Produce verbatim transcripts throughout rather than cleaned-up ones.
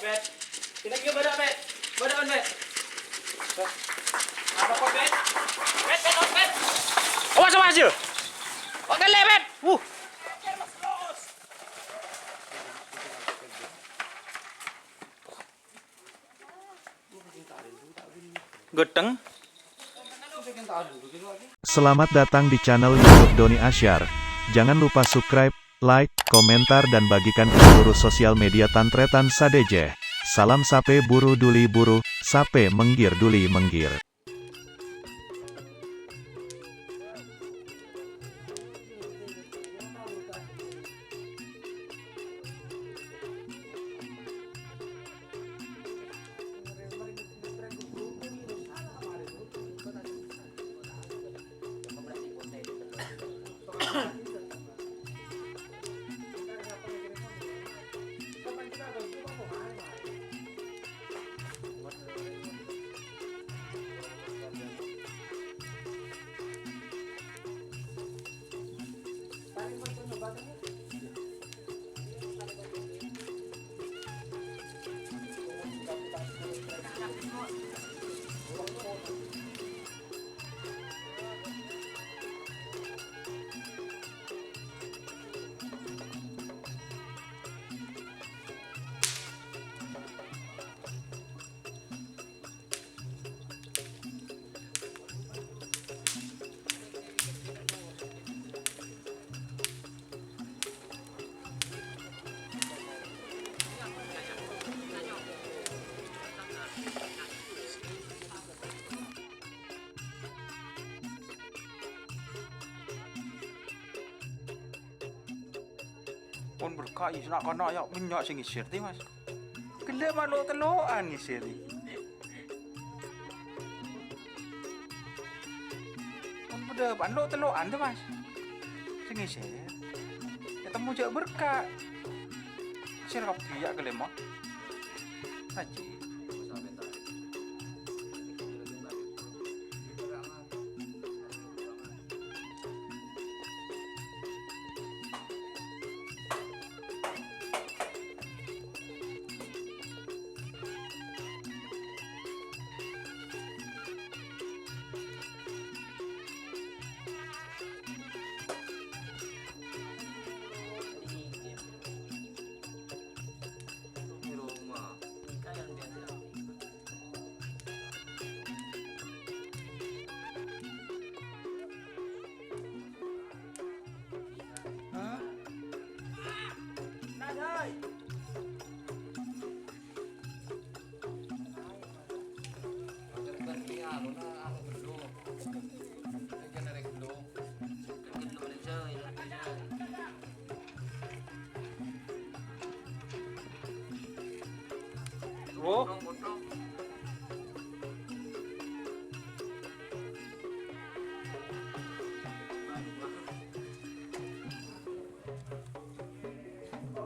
Pet. Kita nyoba dah, Pet. Coba dah, Pet. Apa kok, Pet? Pet, Pet, Pet. Awas, awas, yuk. Kok kele, Pet? Wuh. Goteng. Selamat datang di channel YouTube Doni Asyar. Jangan lupa subscribe, like, komentar, dan bagikan ke seluruh sosial media Tan Tretan sadhâjâ. Salam sapè buru duli buru, sapè mèngghir duli mèngghir. Pon berkah, iyâ, na'-kana' yâ, mènnya' sè ngèsèr, tè, Mas. Ghellâ' ma' lo'-tello'an ngèsèr. Pon padâ, pan lo'-tello'an, tè, Mas. Sè ngèsèr. Ètemmo jâ' berkah. Ngèsèr kabbhi yâ, ghellâ' ma'. Haji. Oh.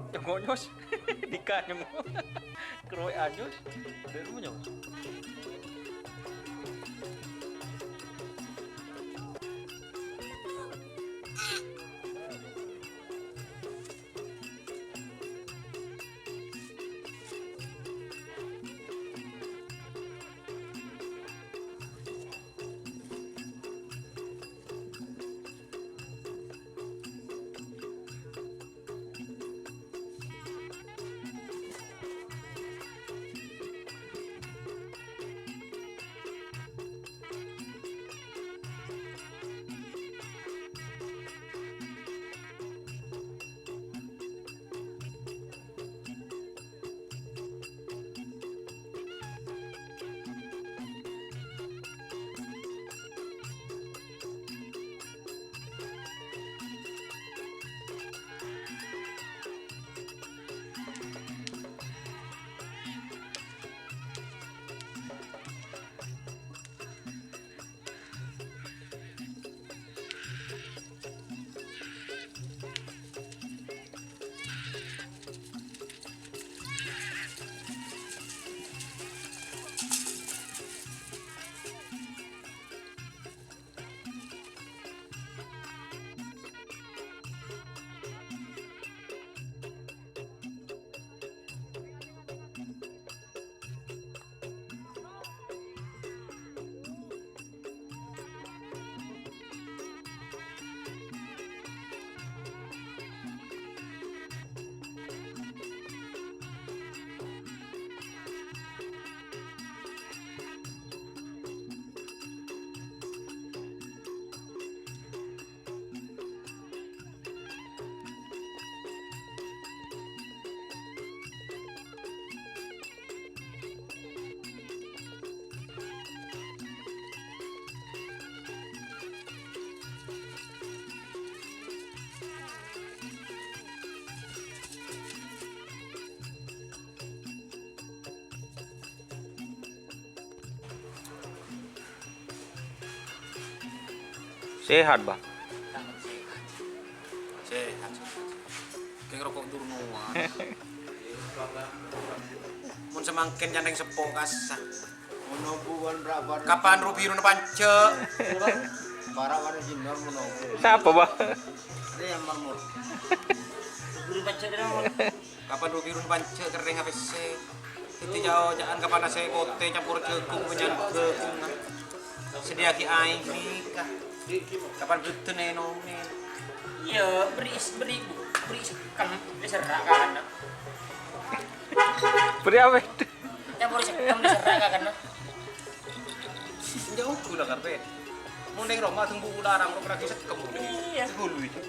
Nyongonyos. Dika nyongo. Kerowe anyos. Dari rumah nyongo. Sehat, Bang. Sehat, sehat. Kèng roko' dur nowa. Mon samangkèn cantèng seppo kassa'. Mon obu wan bra-, bar-, kapan ru-biruna panjhâ'? Para wan jinor mon obu. Sapa, Bang? Rè, Marmur. Ru-biru panjhâ' kèra, Mon. Kapan ru-biruna panjhâ' kerrèng apèssè. Dhâddhi jhâ'-oca'an kapan nasè' potè campor jhâghung, bânnya'an jhâghung. Sadhiyâaghi aèng ghânika. Kapan bâdân ènomè. Iyâ, bherri', bherri', bherri' sekkem, diserra' ka kanna'. Bherri' apa? Campor sekkem, diserra' ka kanna'. Enjâ' ongghu la karpet. Mon neng roma tunggu ularang, kok lagi sekkem. Iyâ. Dulu itu.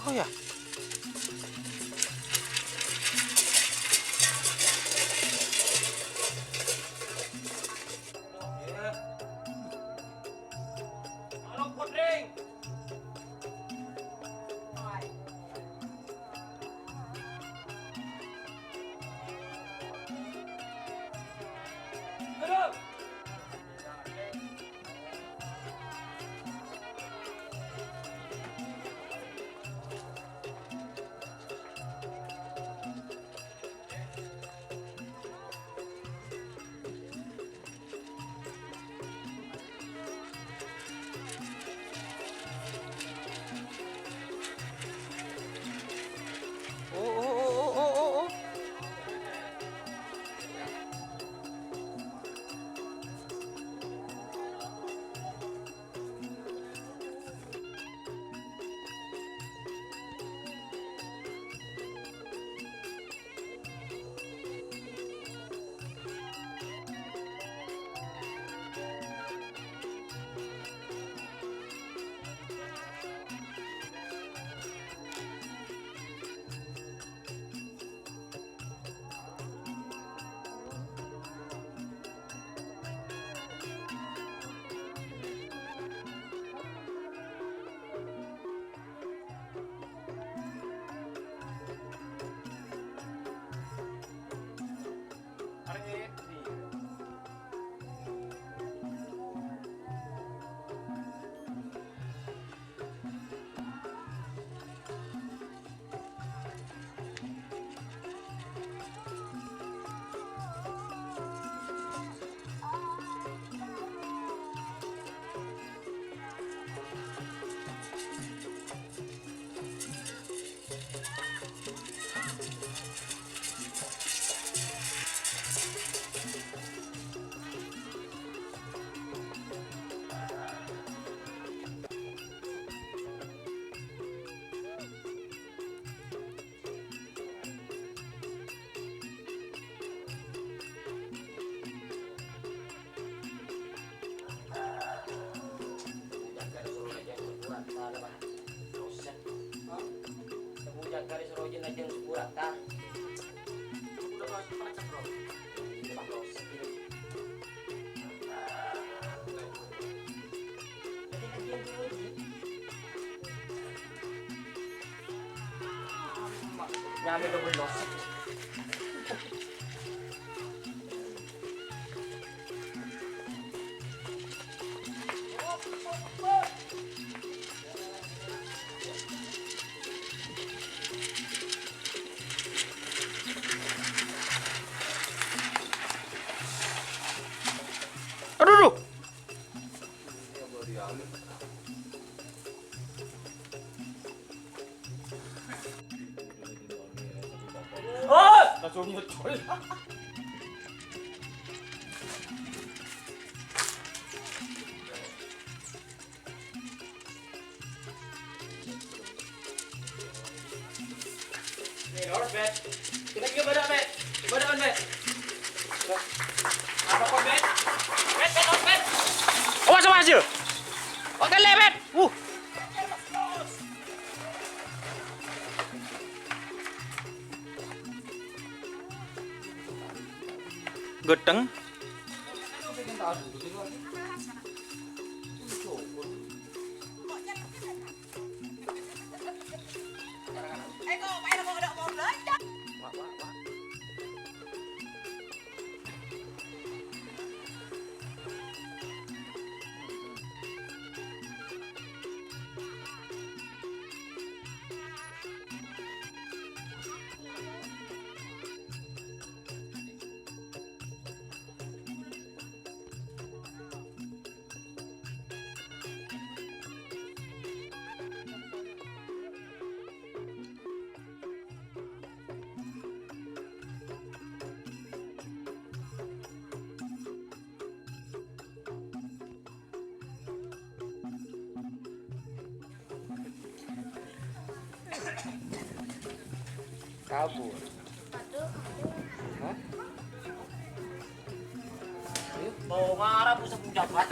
Oh, ya. Oh, oh, oh, oh, oh, oh, oh. Nyamè dobel dosa. Aduh, aduh. Oh! Langsung nyucul. Kita juga pada, Pet. Pada, Pet. Apa, Pet? Pet, Pet, Pet. Awas, awas, yo. Kok kele, Pet? Wuh. Gèthèng. Kabur. Hah? Mau ngarap usah bujang, Pak.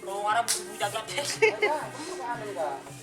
Mau ngarap usah bujang, Pak. Ada, kamu ke anu, Kak?